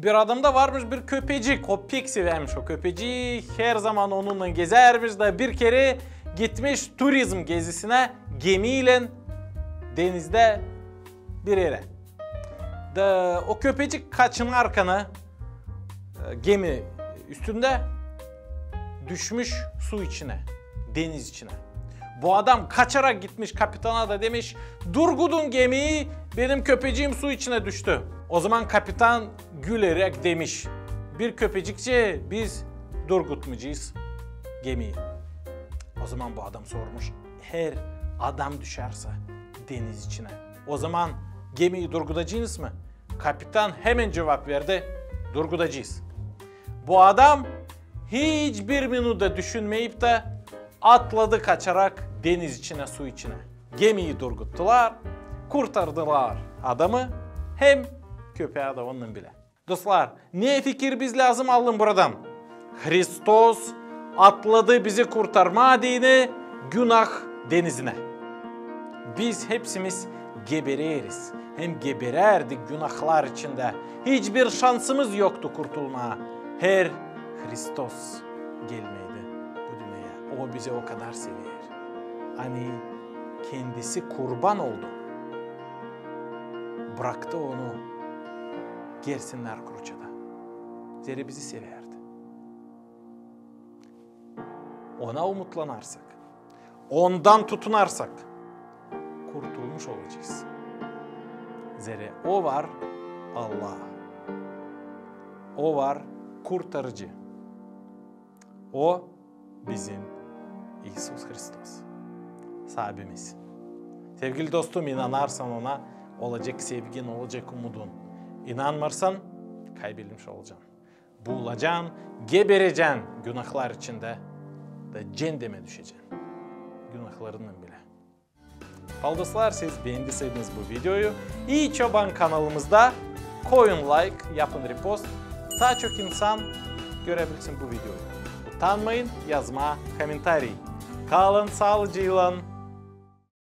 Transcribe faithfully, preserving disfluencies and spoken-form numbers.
Bir adamda varmış bir köpecik. O pek severmiş o köpecii. Herzaman onunnan gezermiş da bir kerä gitmiş turizm gezisinä gemiylän denizdä bir erä. Da o köpecik kaçınarkan e, gemi üstündä düşmüş su içinä, deniz içinä. Bu adam kaçarak gitmiş kapitana da demiş: "Durgudun gemiyi, benim köpeciim su içinä düştü." O zaman kapitan güleräk demiş: "Bir köpecikçä biz durgutmayacez gemiyi." O zaman bu adam sormuş: "Her adam düşärsä deniz içinä, o zaman gemiyi durgudacêznız mı?" Kapitan hemen cuvap verdi: "Durgudacez." Bu adam hiç bir minuta düşünmeyip dä atladı kaçarak deniz içinä, su içinä. Gemiyi durguttular, kurtardılar adamı hem köpeyi dä onunnan bilä. Dostlar, ne fikir biz lääzım alalım buradan? Hristos atladı bizi kurtarmaa deyni günah denizinä. Biz hepsimiz gebereriz hem geberärdik günahlar içindä. Hiçbir şansımız yoktu kurtulmaa. Her Hristos gelmeydi bu dünneyä. O bizi o kadar sever, ani kendisi kurban oldu. Braktı onu gersinnär kruçada. Zerä bizi severdi. Ona umutlanarsak, ondan tutunarsak, kurtulmuş olacez. Zerä o var Allah. O var Kurtarıcı. O bizim İisus Hristos, Saabimiz. Sevgili dostum, inanarsan Ona, olacek sevgin, olacek umudun. İnanmarsan, kaybelmiş olacan. Buulacan, geberecän günahlar içindä da ceendemä düşecän günahlarınnan bilä. Dostlar, siz beendiseydiniz bu videoyu, İi Çoban kanalımızda koyun layk, yapın repost, taa çok insan görebilsin bu videoyu. Utanmayın yazmaa komentariy. Kalın saalıcıylan,